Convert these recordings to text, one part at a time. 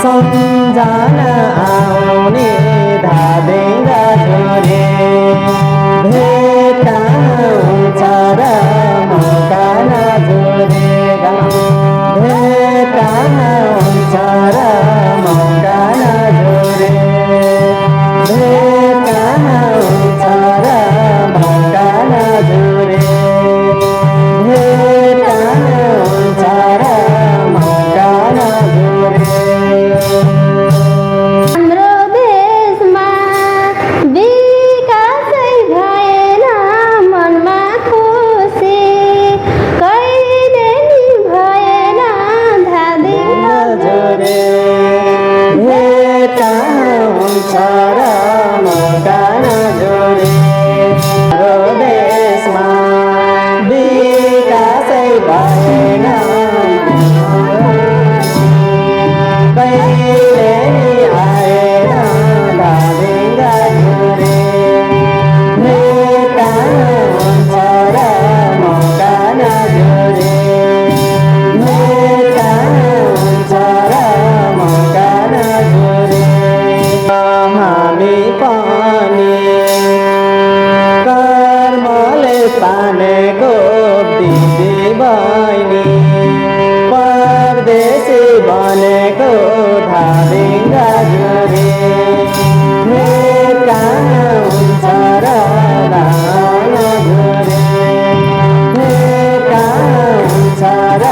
सम्झना आउने धादिङ्गा झोरे भेट हुन्छ र मौका नझोरेगा भेट हुन्छ र मौका नझोरे भेट हुन्छ र मौका नझोरे भेट हुन्छ र मौका नझोरे हाम्रो देशमा विकासै भएन मनमा खुसी कहिले नि भएन धादिङ झोरे भेट हुन्छ र मौका नझोरे हाम्रो देशमा विकासै भएन कहिले नि आएन धादिङ्गा झोरे भेट हुन्छ र मौका नझोरे भेट हुन्छ र मौका नझोरे हामी पनि कर्मले तानेको दिदी बहिनी परदेशी बनेको धादिङ्गा झोरे भेट हुन्छ र नझोरे भेट हुन्छ र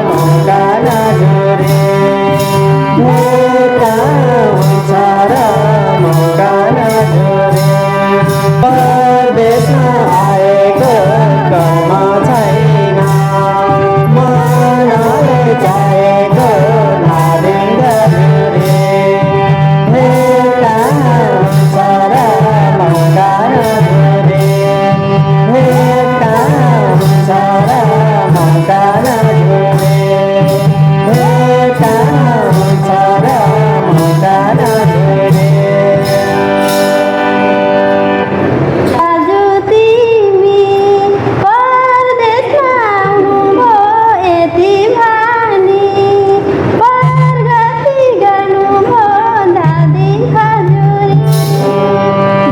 मौका नझोरे भेट हुन्छ र मौका नझोरे परदेशमा आएको कर्म छैन मनले चाहेको धादिङ्गा झोरे भेट हुन्छ र मौका नझोरे भेट हुन्छ र मौका नझोरे भेट हुन्छ र मौका नझोरे दाजु तिमी परदेशमा आउनुभयो यति भनी प्रगति गर्नुभयो धादिङ खजुरी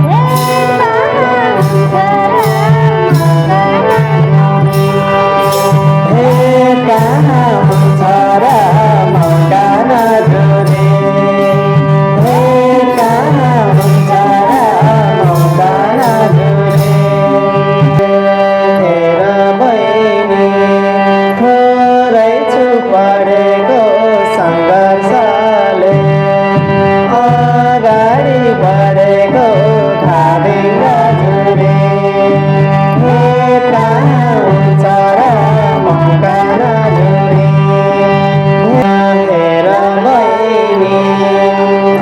भेट हुन्छ र मौका नझोरे भेट हुन्छ र मौका नझोरे हेर बहिनी थोरै छु पढेको सङ्घर्षले अगाडि बढेको धादिङ्गा झोरे भेट हुन्छ र मौका नझोरे हेर बहिनी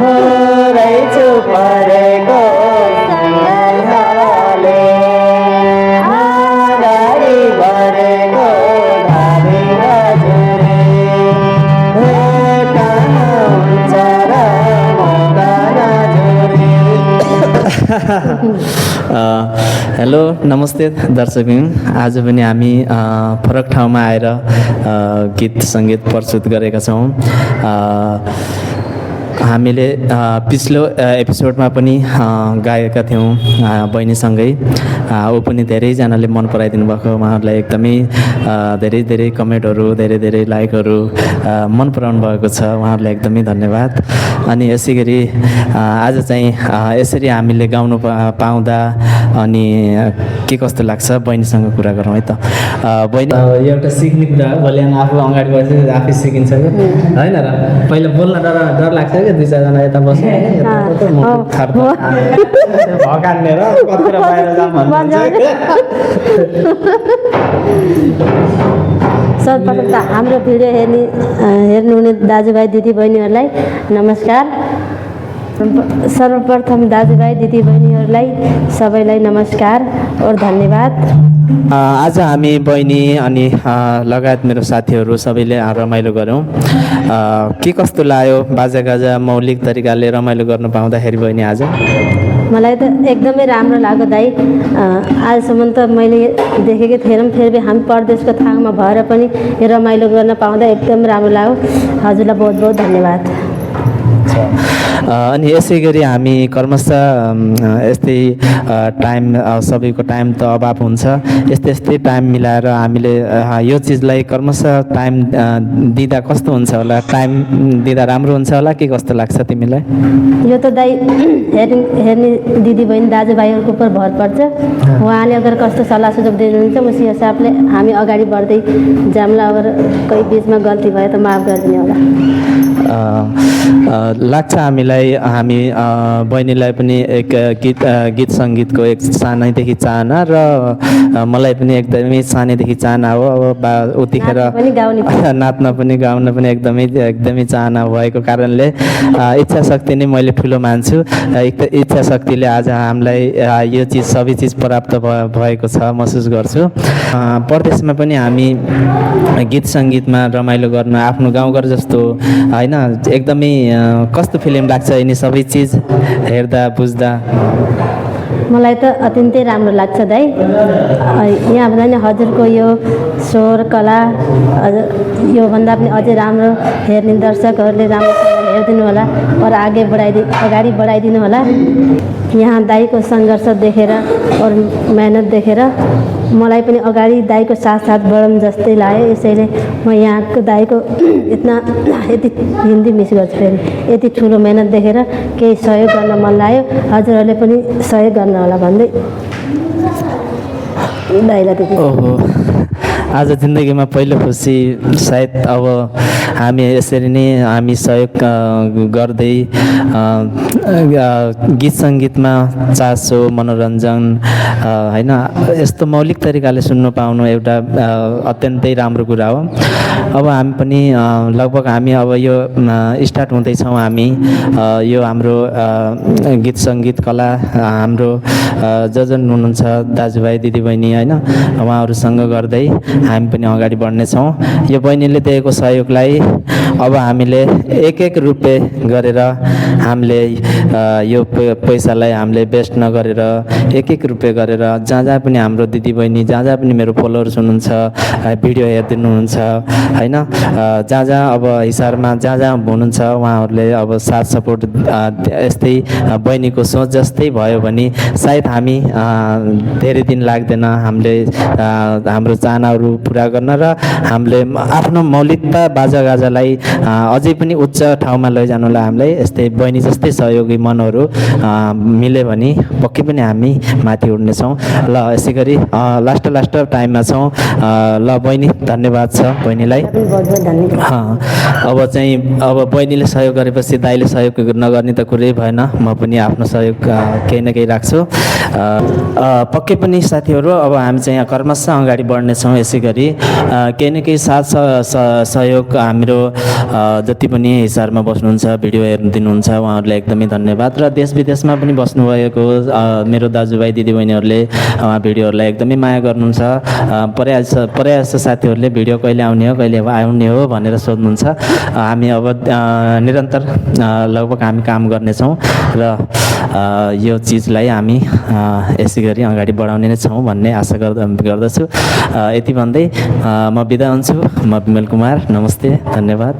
थोरै छु पढेको सङ्घर्षले अगाडि बढेको धादिङ्गा झोरे भेट हुन्छ र मौका नझोरे हेलो नमस्ते दर्शकबिन आज पनि हामी फरक ठाउँमा आएर गीत सङ्गीत प्रस्तुत गरेका छौँ हामीले पिछलो एपिसोडमा पनि गाएका थियौँ बहिनीसँगै ऊ पनि धेरैजनाले मन पराइदिनु भएको उहाँहरूलाई एकदमै धेरै धेरै कमेन्टहरू धेरै धेरै लाइकहरू मन पराउनु भएको छ उहाँहरूलाई एकदमै धन्यवाद अनि यसै गरी आज चाहिँ यसरी हामीले गाउनु पाउँदा अनि के कस्तो लाग्छ बहिनीसँग कुरा गरौँ है त बहिनी एउटा सिक्ने कुरा हो भोलि आफू अगाडि बढेपछि आफै सिकिन्छ कि होइन र पहिला बोल्न डर लाग्छ कि दुई चारजना यता बस्नु भकान्ने र कतिर बाहिर जाऊँ भन्नुहुन्छ सर्वप्रथम त हाम्रो भिडियो हेर्नुहुने दाजुभाइ दिदीबहिनीहरूलाई नमस्कार। सर्वप्रथम दाजुभाइ दिदीबहिनीहरूलाई सबैलाई नमस्कार और धन्यवाद। आज हामी बहिनी अनि लगायत मेरो साथीहरू सबैले रमाइलो गऱ्यौँ। के कस्तो लाग्यो बाजागाजा मौलिक तरिकाले रमाइलो गर्नु पाउँदाखेरि बहिनी आज? मलाई त एकदमै राम्रो लाग्यो दाइ। आजसम्म त मैले देखेकै थिएन, फेरि हामी परदेशको थाङमा भएर पनि यो रमाइलो गर्न पाउँदा एकदम राम्रो लाग्यो। हजुरलाई बहुत बहुत धन्यवाद। अनि यसै गरी हामी क्रमशः यस्तै टाइम सबैको टाइम त अभाव हुन्छ, यस्तै टाइम मिलाएर हामीले यो चिजलाई क्रमशः टाइम दिँदा कस्तो हुन्छ होला? टाइम दिँदा राम्रो हुन्छ होला कि कस्तो लाग्छ तिमीलाई? यो त दाइ हेर्ने दिदीबहिनी दाजुभाइहरूको उपर भर पर्छ। उहाँले अगर कस्तो सल्लाह सुझाव दिनुहुन्छ उसी हिसाबले हामी अगाडि बढ्दै जाउँला। अगर कोही बिचमा गल्ती भयो त माफ गरिदिनु होला। लाग्छ हामीलाई, हामी बहिनीलाई पनि एक गीत सङ्गीतको एक सानैदेखि चाहना र मलाई पनि एकदमै सानैदेखि चाहना हो। अब उतिखेर नाच्न पनि गाउन पनि एकदमै चाहना भएको कारणले इच्छा शक्ति नै मैले ठुलो मान्छु। इच्छा शक्तिले आज हामीलाई यो चिज सबै चिज प्राप्त भएको छ महसुस गर्छु। परदेशमा पनि हामी गीत सङ्गीतमा रमाइलो गर्न आफ्नो गाउँघर जस्तो होइन, एकदमै कस्तो फिल्म लाग्छ यिनी सबै चिज हेर्दा बुझ्दा? मलाई त अत्यन्तै राम्रो लाग्छ दाइ। यहाँभन्दा नि हजुरको यो स्वर कला योभन्दा पनि अझै राम्रो हेर्ने दर्शकहरूले राम्रोसँग हेरिदिनु होला और अगाडि बढाइदिनु होला। यहाँ दाइको सङ्घर्ष देखेर और मेहनत देखेर मलाई पनि अगाडि दाइको साथ बढौँ जस्तै लाग्यो। यसैले म यहाँको दाइको यति हिन्दी मिस गर्छु। फेरि यति ठुलो मेहनत देखेर केही सहयोग गर्न मन लाग्यो। हजुरहरूले पनि सहयोग गर्न होला भन्दै दाइलाई त्यति। ओहो, आज जिन्दगीमा पहिलो खुसी सायद अब हामी यसरी नै हामी सहयोग गर्दै गीत सङ्गीतमा चासो मनोरञ्जन होइन यस्तो मौलिक तरिकाले सुन्नु पाउनु एउटा अत्यन्तै राम्रो कुरा हो। अब हामी पनि लगभग हामी अब यो स्टार्ट हुँदैछौँ। हामी यो हाम्रो गीत सङ्गीत कला हाम्रो जन हुनुहुन्छ दाजुभाइ दिदीबहिनी होइन, उहाँहरूसँग गर्दै हामी पनि अगाडि बढ्नेछौँ। यो बहिनीले दिएको सहयोगलाई अब हामीले एक रुपियाँ गरेर हामीले यो पैसालाई हामीले वेस्ट नगरेर एक रुपियाँ गरेर जहाँ पनि हाम्रो दिदीबहिनी जहाँ पनि मेरो फलोवर्स हुनुहुन्छ, भिडियो हेरिदिनुहुन्छ होइन, जहाँ अब हिसारमा जहाँ हुनुहुन्छ उहाँहरूले अब साथ सपोर्ट यस्तै बहिनीको सोच जस्तै भयो भने सायद हामी धेरै दिन लाग्दैन हामीले हाम्रो चाहनाहरू पुरा गर्न र हामीले आफ्नो मौलिकता बाजागाजालाई अझै पनि उच्च ठाउँमा लैजानुलाई हामीलाई यस्तै बहिनी जस्तै सहयोगी मनहरू मिल्यो भने पक्कै पनि हामी माथि उड्नेछौँ। ल यसै गरी लास्ट टाइममा छौँ। ल बहिनी धन्यवाद छ बहिनीलाई। अब बहिनीले सहयोग गरेपछि दाइले सहयोग नगर्ने त कुरै भएन। म पनि आफ्नो सहयोग केही न केही राख्छु। पक्कै पनि साथीहरू अब हामी चाहिँ यहाँ क्रमशः अगाडि बढ्नेछौँ। यसै गरी केही न केही साथ सहयोग हाम्रो जति पनि हिसारमा बस्नुहुन्छ भिडियो हेरिदिनुहुन्छ उहाँहरूलाई एकदमै धन्यवाद। र देश विदेशमा पनि बस्नुभएको मेरो दाजुभाइ दिदीबहिनीहरूले भिडियोहरूलाई एकदमै माया गर्नुहुन्छ। प्रायः जस्तो साथीहरूले भिडियो कहिले आउने हो भनेर सोध्नुहुन्छ। हामी अब निरन्तर लगभग हामी काम गर्नेछौँ र यो चिजलाई हामी यसै गरी अगाडि बढाउने नै छौँ भन्ने आशा गर्दछु। यति भन्दै म बिदा हुन्छु। म विमल कुमार, नमस्ते, धन्यवाद।